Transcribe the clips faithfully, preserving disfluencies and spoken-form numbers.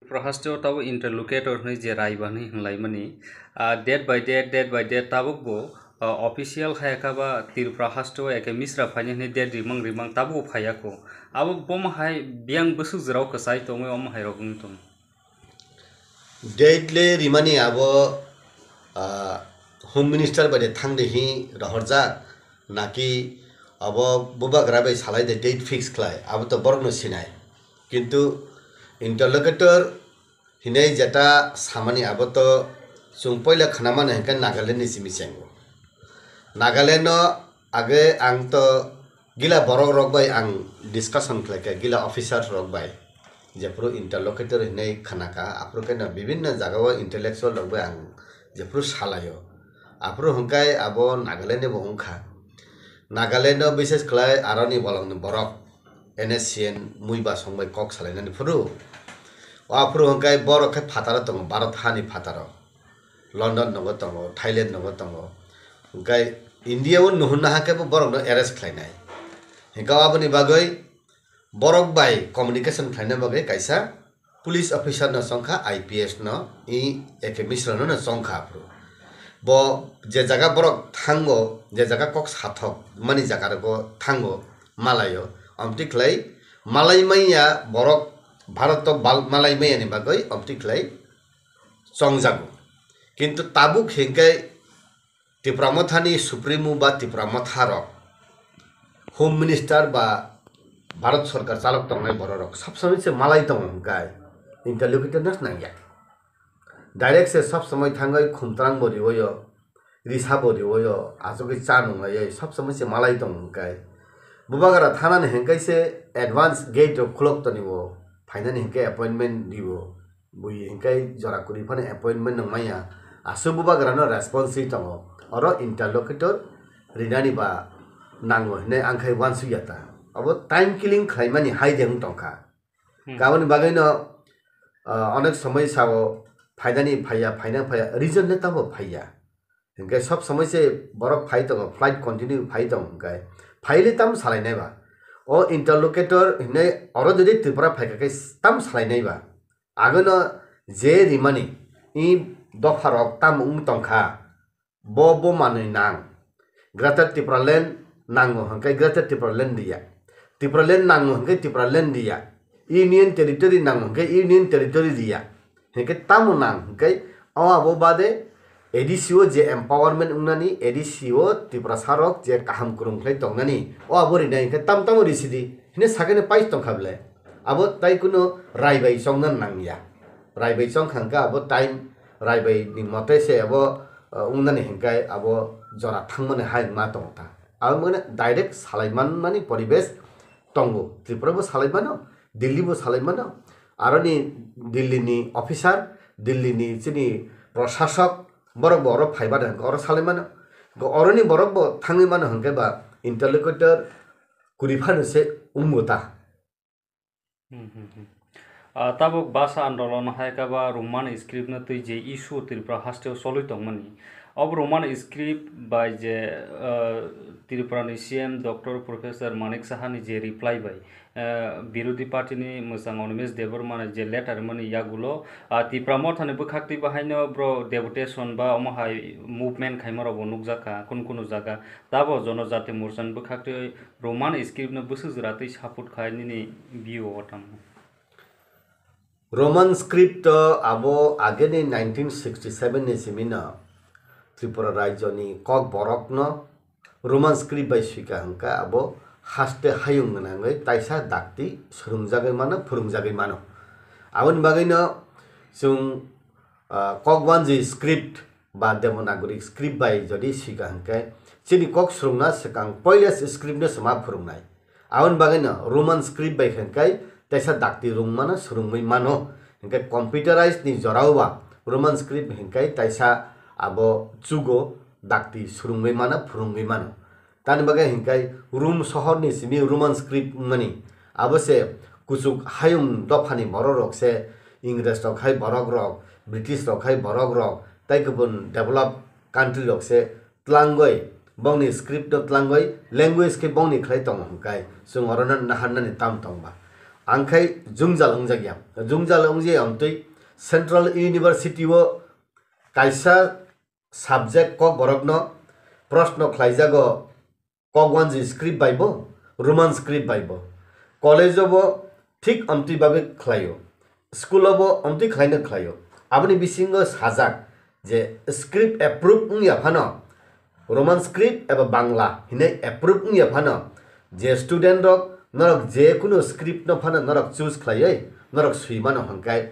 Tripura haste o tabuk interlocutor hwnwi je raiba hwnwi hwnlaimani, ah, date by date, date by date tabuk bo, ah, official hai kha ba Tripura haste o eke misra phaini hwnwi date rimang rimang tabuk phaiya kho. Abo bomo hai biyang bwswk jora o kwchai tongwi omo hai rok wngwi tongo. Date le rimani abo, ah, Home Minister bai de thang de hi rohorjak, naki abo bubagra bai salai de date fix khlai, abo to borok no sinai. Kintu interlocutor hinai jeta samani abo to chwng poila khna mano hinkhe Nagaland ni simi chengo. Nagaland no age ang to gila borok rok bai ang discussion khlai kha, gila officers rok bai. Jephuru interlocutor hinwi khna kha, aphuru khe no bibinno jaga o intellectual rok bai ang jephuru salaio, aphuru hwnkhai abo Nagaland ni bo wngkha. Nagaland o bises khlai aroni bolong ni borok N S C N mui ba song bai kok salainani phuru. O aphuru hwnkhai borok khe phataro tongo, Bharat hani phataro. London nogo tongo, Thailand nogo tongo. Hwnkhai India o nuhunna ha khe bo borok no arrest khlainai. Hwnkhe aboni bagwi borok bai communication khlaina bagwi kaisa police officer no chongkha, I P S no, i eke misra no, no chongkha aphuru. Bo je jaga borok thango, je jaga kok sathok mani jaga rogo thango, malaio, omtwi khlai malai manya borok Bharat o bal-, malai manya ni bagwi omtwi khlai chongjago. Kintu tabuk hinkhe Tipra Mothani Supremo ba Tipra Motha rok, Home Minister ba Bharat Sarkar chalok tongnai borok rok sob somoi se malai tongo hwnkhe interlocutor no nangya. Direct se sob somoi thangwi khumtrang bo riwoyo, risa bo riwoyo, achugwi cha nunglaiyo, sob somoi se malai tongo hwnkhe. Bubagra thanani hwnkhe se advance gate rok khulok tonio, phainani hwnkhe appointment rio. Bui hwnkhe jora kwrwi phano appointment nung manya. Aswk bubagrano response rwi tongo. Oro interlocutor rinani ba nango hinwi ang khai uansukya ta. Abo time killing khlaimani hai de wng tongkha. Hmm. Aboni bagwino, ah, onek somoi sao phainani phaiya, phaina phaiya, reason le tamo phaiya. Hwnkhe sob somoi se borok phai tongo, flight continue phai tongo hwnkhe. Phaile tamo salainai ba? O interlocutor hinwi oro jodi Tripura phaikha khe tamo salainai ba? Agono je rimani i dopharok tamo wng tongkha, bo bo manwi nang. Greater Tipraland nango hwnkhe Greater Tipraland riya. Tipraland nango hwnkhe Tipraland riya. Union Territory nango hwnkhe Union Territory riya. Hwnkhe tamo nang hwnkhe o abo bade A D C o je empowerment wngnani, A D C o Tiprasa rok je kaham kwrwng khlai tongnani, o abo rinai hwnkhe tam tamo risidi hinwi sakhe no pais tongkha ble. Abo tai kuno rai bai chongna nangya. Rai bai chongkha hwnkhe abo time rai bai ni mote se abo, uh, wngnani hwnkhe abo jora thangmani hai wngma tongo ta. Abo mane direct salai manmani poribesh tongo. Tripura bo salai mano, Delhi bo salai mano. Aroni Delhi ni officer, Delhi ni chini prosasok, borok bo oro phai bada hwnkhe oro salai mano. Hwnkhe oroni borok bo thangwi mano hwnkhe ba interlocutor kwrwi phano se wngbo ta. Hmm, hmm, hmm. Ah, tabuk bhasha andolon hai khe ba Roman script no twi je issue Tripura haste o cholwi tongmani. Ob Roman script bai je, ah, Tripura ni C M Doctor Professor Manik Saha ni je reply bai, ah, birodhi party ni mwchang Animesh Debbarma ni je letter mani yagulo, ah, Tipra Motha ni bwkhak twi bahaino bro deputation ba omo hai movement khaima rok bo nukjakha kunu kunu jaga. Tabo Jonojati Morcha ni bwkhak twi Roman script no bwswk jora twi support khai nini view o tamo? Roman script to abo ageni nineteen sixty seven ni simi no Tripura rajyo ni Kokborok no Roman script bai swika hwnkha abo haste hayung gwnangwi taisa dakti swrwngjagwi mano, phwrwngjagwi mano. Aboni bagwi no chwng, ah, Kokbanji script ba Devanagari script bai jodi swika hwnkhe chini kok swrwngna swkang poila script no se ma phwrwngnai. Aboni bagwi no Roman script bai hwnkhe teisa dakti rwngmano swrwngwi mano. Hwnkhe computerized ni jorao ba Roman script hwnkhe teisa abo chugo dakti swrwngwi mano, phwrwngwi mano. Tamni bagwi hwnkhe Rum sohorni simi Roman script wngmani. Abo se kuchuk hayung dophani borok rok se, Ingres rok hai borok rok, British rok hai borok rok, tei kubun develop country rok se tlangwi, bongni script no tlangwi, language khe bongni khlai tongo hwnkhe, chwng orono naharnani tam tongba. Ang khai jwngjal wngjak ya. Jwngjal wngjak ya amtwi Central University o kaisa subject Kokborok no proshno khlaijago Kokwanjwi script bai bo, Roman script bai bo. College o bo thik amtwi babe khlaio. School o bo amtwi khlaino khlaio. Aboni bisingo sajak je script approve wngya phano, Roman script eba Bangla hinwi approve wngya phano, je student rok norok je kunu script no phano norok choose khlaiwi norok swi mano hwnkhai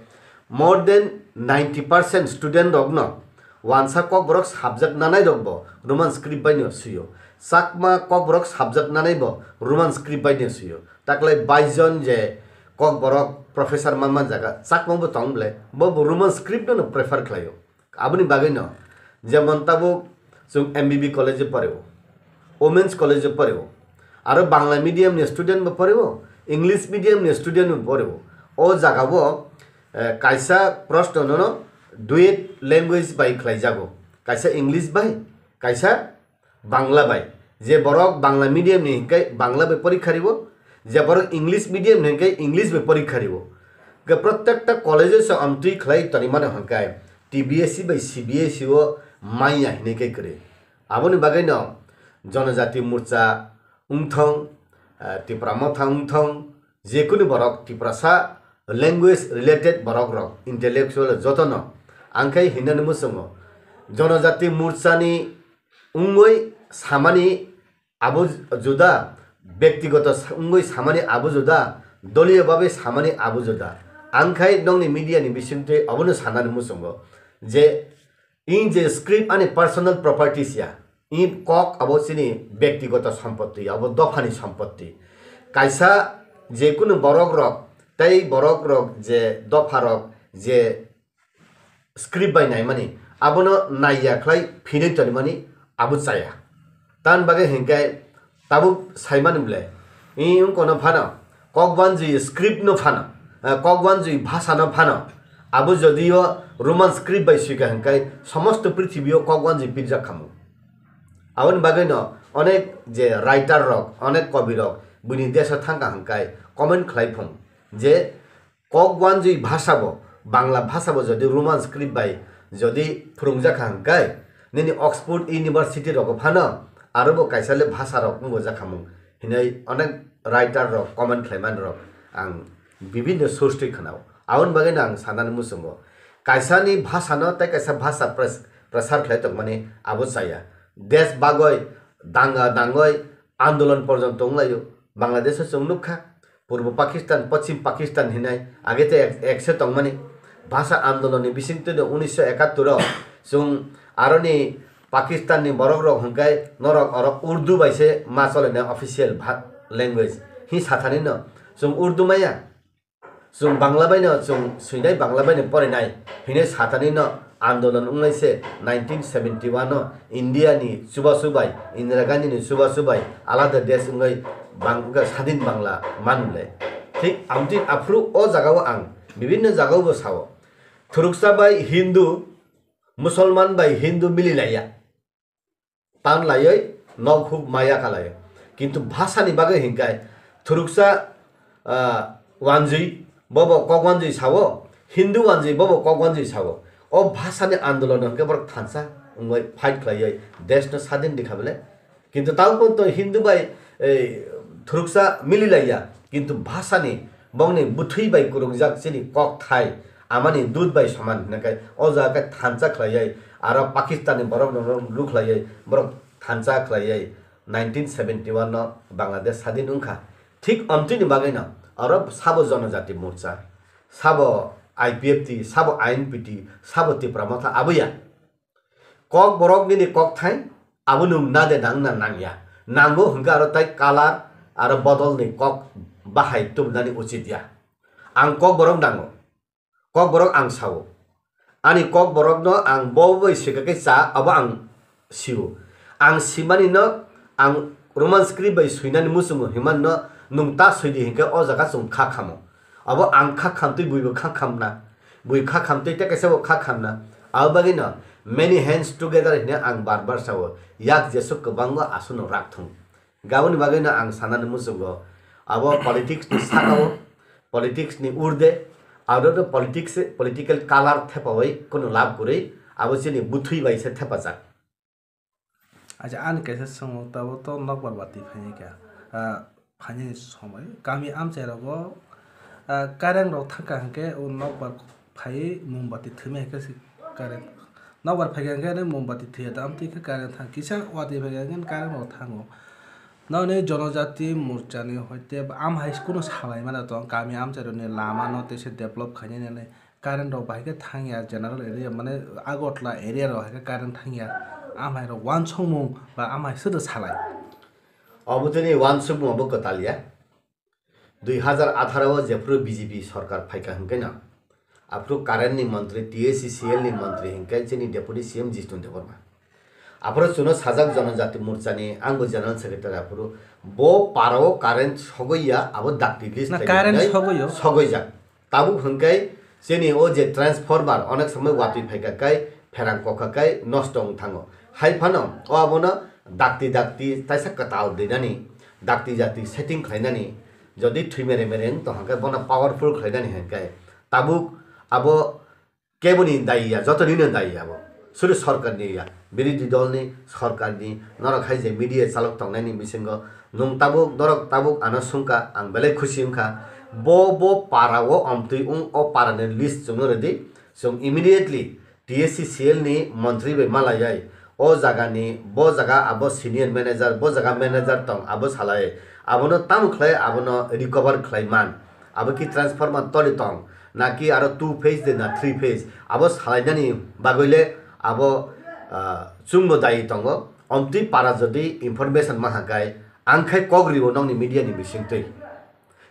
more than ninety percent student rok no wansa Kokborok subject nanai rok bo Roman script bai no swio. Chakma Kokborok subject nanai bo Roman script bai no swio. Taklai bais jon je Kokborok professor ma manjaga Chakma bo tong ble, bo bo Roman script no prefer khlaio. Aboni bagwi no, jemon tabuk chwng M B B college o poreo, Women's college o poreo, aro Bangla medium ni student bo poreo, English medium ni student bo poreo. O jaga o, eh, kaisa proshno no, no duet language bai khlaijago, kaisa English bai, kaisa Bangla bai. Je borok Bangla medium ni hwnkhe Bangla bai porikha riwo, je borok English medium ni hwnkhe English bai porikha riwo. Hwnkhe protekta college o se amtwi khlai toni mano hwnkhe T B S E bai C B S E o manya hinwi khe kwrwi. Aboni bagwi no Jonojati Morcha wngthong, eh, Tipra Motha wngthong, jekunu borok Tiprasa language related borok rok intellectual jotono ang khe hinani muchungo Jonojati Morcha ni wngwi samani abo juda, bektigoto sa-, wngwi samani abo juda, doliyo babe samani abo juda. Ang khai nokni media ni bisingtwi abono sanani muchungo je, in je script ani personal properties ya, in kok abo chini bektigoto sompotti, abo dophani sompotti. Kaisa jekunu borok rok, tei borok rok je dopha rok je script bai naimani, abono naiya khlai phinwi tonimani abo chaya. Tan bagwi hinkhe tabuk saimani ble, i wngkono phano, Kokwanjwi script no phano, eh, Kokwanjwi bhasha no phano, abo jodio Roman script bai swika hinkhe somosto prithibi o Kokwanjwi pirjak khamung. Aboni bagwi no onek je writer rok, onek kobi rok buini desh o thangka hinkhe comment khlai phung je Kokwanjwi bhasha bo, Bangla bhasha bo jodi Roman script bai jodi phwrwngjak kha hwnkhe, nini Oxford University rogo phano aro bo kaisa le bhasha rok wngbo jakhamung hinwi onek writer rok comment khlaimani rok ang bibinno source twi khwnao. Aboni bagwi no ang sanani muchungo, kaisa ni bhasha no tei kaisa bhasha pres-, presar khlai tongmani abo chaya. Desh bagwi danga dangwi andolon porjonto wnglaio. Bangladesh o chwng nukha, Purbo Pakistan, Poschim Pakistan hinai age te ek, ekse tongmani. Bhasha andolon ni bisingtwi no unisho ekattor o chwng aroni Pakistan ni borok rok hwnkhe norok oro Urdu bai se ma chole nai official bha-, language. Hi sathani no chwng Urdu maya. Chwng Bangla bai no chwng swinai, Bangla bai no porinai hinai sathani no andolon wngnai se nineteen seventy one o India ni chubachu bai, Indira Gandhi ni chubachu bai alada desh wngwi bang-, wngkha sadin Bangla manle. Thik amtwi aphuru o jaga o ang bibinno jaga o bo sao. Thuruksa bai Hindu, Musolman bai Hindu mililaiya. Tan laiwi nok huk maya kalaio. Kintu bhasha ni bagwi hinkhe thuruksa, ah, wanjwi bobo kok wanjwi sao, Hindu wanjwi bobo kok wanjwi sao. O bhasha ni andolon hinkhe borok thansa wngwi fight khlaiwi desh no sadin rikha bele. Kintu tamo to Hindu bai, ei, thuruksa mililaiya. Kintu bhasha ni bongni bwthwi bai kwrwngjak chini kok thai amani dud bai soman hinwi khe o jaga khe thansa khlaiwi aro Pakistan ni borok no rukhlaiwi borok thansa khlaiwi nineteen seventy one no Bangladesh sadin wngkha. Thik amtwini bagwi no aro sabo Jonojati Morcha, sabo I P F T, sabo I N P T, sabo Tipra Motha aboya. Kok borok nini kok thai, abo nwng na de nang na nang ya. Nango hwnkhe aro tai color aro bodol ni kok bahai tubunani uchit ya. Ang kok borok nango. Kok borok ang sao. Ani kok borok no ang bo bai swika khe cha, abo ang sio. Ang simani no ang Roman script bai swinani muchungo hinmani no nwng ta swidi hinkhe o jaga chwng kha khamo. Abo ang kha khamtwi buibo kha khamna. Bui kha khamtwi tei kaisa bo kha khamna. Abo bagwi no many hands together hinwi ang bar bar sao. Yak jesuk kwbangma aswk no rak thung. Gaboni bagwi no ang sanani muchungo. Abo politics ni saka o politics ni urde, aro no politics, political color thepawi kunu lab kwrwi, abo chini bwthwi bai se thepajak. Acha, ani kaisa swngo, tabo to nokbar bati phaini kha. Ah, phaini somoi kami amchai rogo, ah, kareng rok thangkha hwnkhe o nokbar phaiwi mombati thwimai hwnkhe se kareng. Nokbar phaikha hwnkhe ani mombati thwiya da amtwi khe kareng thang kisa watwi phaikha hwnkhe kareng rok thango. Noni jonojati morchani hoite amhai kunu salai mano tong kami amchai rokni lama no tei se develop khainani. Current rok bahai khe thangya general area mane Agartala area rok hai khe current thangya. Amhai rok uansukmung ba amhai sodo salai. Obo tini uansukmung obo kwtal ya. Dui hazar atharo o jephru B J P sorkar phaikha hwnkhe no. Aphru current ni montri, T A C C L ni montri hwnkhe chini deputy C M Jisnu Debbarma. Aphuru chuno sajak Jonojati Morchani, angbo general secretary aphuru. Bo parao current sogwi ya, abo dakti list Na, khaidi current hinwi sogwi o. Sogwi jak. Tabuk hwnkhe chini o je transformer onek somoi watwi phaikha kai, pherang kokha kai, nosto wng thango. Hai phano o abono dakti dakti taisa kwtal dinani, dakti dakti setting khlainani, jodi thwi mere mere wng tongkha khe bono powerful khlainani hwnkhe tabuk abo keboni dayi ya, joto nini dayi ya bo. Suri sorkar ni ya, birodhi dol ni, sorkar ni, norok hai je media chalok tongnai ni bisingo, nwng tabuk, norok tabuk ano sungka, ang belai khusi wngkha. Bo, bo para o omtwi wng, o para ni list chwngno rwdi, chwng immediately T A C C L ni montri bai malaiwi, o jaga ni, bo jaga abo senior manager, bo jaga manager tong, abo salai, abono tamo khlai, abono recover khlai man. Abo ki transformer toli tong, na ki aro two phase de na three phase, abo salainani bagwi le abo, ah, chwngbo dayi tongo. Omtwi para jodi information maha kai, ang khai kok rio nokni media ni bisingtwi.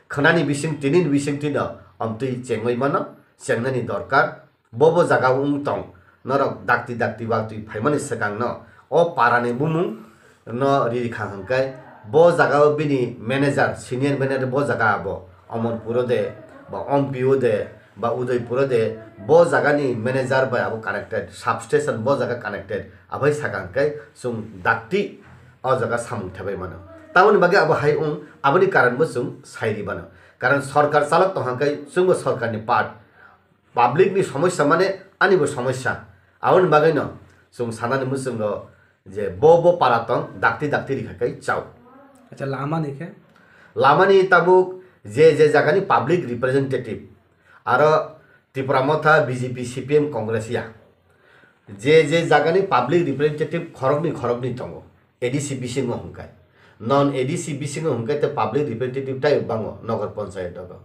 Khwnani bising, tini ni bisingtwi no omtwi chengwi mano, chengnani dorkar. Bo bo jaga o wng tong, norok dakti dakti watwi phaimani swkang no o para ni bumung no riri kha hwnkhe, bo jaga o bini manager, senior manager bo jaga abo Amarpur o de, ba Ompi o de, ba Udaipur o de, bo jaga ni manager bai abo connected, substation bo jaga connected, abai saka hwnkhe chwng dakti o jaga samung thebai mano. Tamoni bagwi abo hai wng, aboni karon bo chwng sai ri mano. Karon sorkar chalok tong hwnkhe chwngbo sorkar ni part, public ni somosya mane ani bo somosya. Aboni bagwi no chwng sanani muchungo je bo bo para tong dakti dakti rikha kai chao. Acha, lama ni khe? Lama ni tabuk je je jaga ni public representative, aro Tipra Motha, B J P, C P M, Congress ya. Je je jaga ni public representative khoroknwi khoroknwi tongo. A D C bisingo hwnkhe. Non A D C bisingo hwnkhe tei public representative tei bango nogor panchayat o.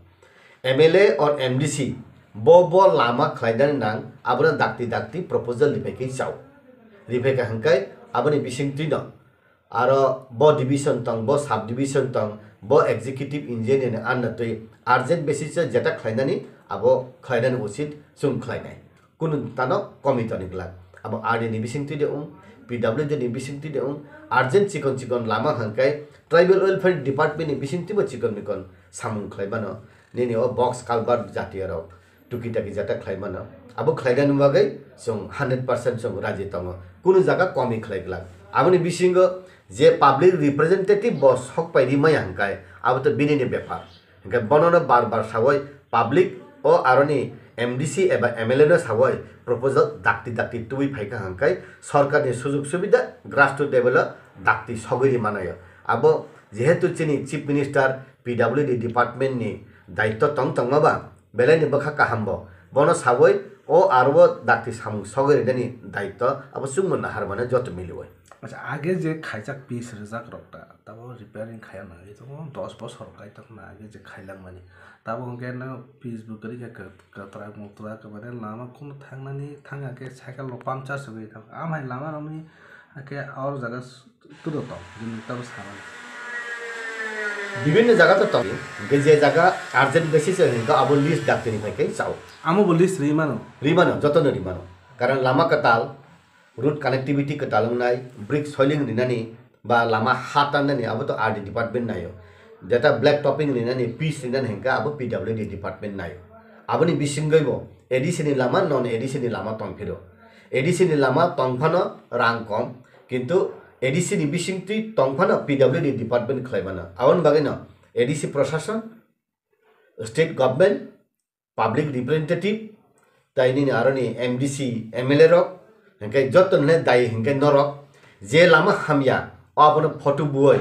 M L A or M D C bo bo lama khlainani nang, abono dakti dakti proposal riphai khe chao. Riphai kha hwnkhe aboni bisingtwi no aro bo division tong, bo sub division tong, bo executive engineer ni anna twi urgent basis o jeta khlainani abo khlainani usit chwng khlainai. Kunu tano komi toni glak. Abo R D ni bisingtwi de wng, P W D ni bisingtwi de wng, urgent chikon chikon lama hwnkhe tribal welfare department ni bisingtwi bo chikon mikon samung khlai mano. Nini o box culvert jatiya rok tuki taki jata khlai mano. Abo khlainani bagwi chwng hundred percent chwng raji tongo. Kunu jaga komi khlai glak. Aboni bisingo je public representative bo sok pai ri maya hwnkhe abo to bini ni bepar. Hwnkhe bono no bar bar sawi public o aroni M D C eba M L A no sawi proposal dakti dakti tubui phaikha hwnkhe sorkar ni sujuk subida grassroot level o dakti sogwi ri manayo. Abo jehetu chini Chief Minister P W D department ni daitto tong tongma ba belai ni bwkha kaham bo. Bono sawi o aro o dakti samung sogwi rinani daitto abo chwngno nahar mano joto miliwi. Acha, age je khaijak piece rijak rok ta, tabo repairing khaiya nangwi tongo, dos bosor kaitor na age je khailangmani. Tabo hwnkhe no piece bo kwrwi khe kwt-, kwtrak mutrak mane lama kuno thangnani thangya khe cycle rok puncture se wngwi thango. Amhai lama romwi hakhe or jaga s-, tudo tong, bini tabo samani. Bibinno jaga to tong, hwnkhe je jaga urgent basis o hwnkhe abo list daktini bai khe chao. Amo bo list ri mano? Ri mano, jotono ri mano. Karon lama kwtal, road connectivity kwtal wngnai, brick soiling rinani, ba lama ha tannani, abo to R D department naio. Jeta black topping rinani, pitch rinani hwnkhe abo P W D department naio. Aboni bisingwi bo A D C ni lama, non A D C ni lama tongphiro. A D C ni lama tongphano rang kom, kintu A D C ni bisingtwi tongphano P W D department khlai mano. Aboni bagwino A D C prosason, state government, public representative, tai nini aroni M D C, M L A rok, hingke joto hwnle dayi hingke norok, je lama hamya, abono photo buoi,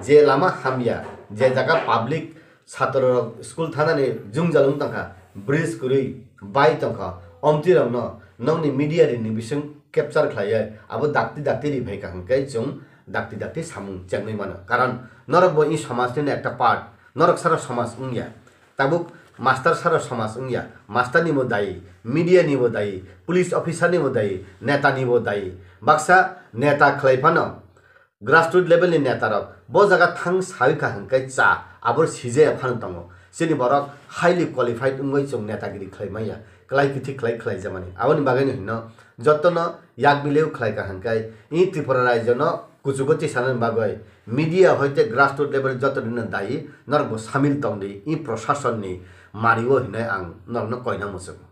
je lama hamya, je jaga public satro rok school thanani jwngjal wng tongkha, bridge kwrwi bai tongkha, omtwi rokno nokni media rini bising capture khlaiwi abo dakti dakti ri phaikha hingke chwng dakti dakti samung chengnwi mano. Karon norok bo i somajnino ekta part, norok sara somaj wngya. Tabuk master sara somaj wngya, master nibo dayi, media nibo dayi, police officer nibo dayi, neta nibo dayi. Baksa neta khlai phano grassroots level ni neta rok bo jaga thang sawi kha hingke cha abor sijaya phano tongo. Chini borok highly qualified wngwi chwng netagiri khlai manya, klai kithi khlai khlai jamani. Aboni bagwi no hino jotono yak mileo khlai kha hingke i Tripura rajyo no kuchugo tisanani bagwi media hoite grassroots level joto rino dayi norok bo samil tongdi i proshasonni mario hinoi ang norokno koina muchungo.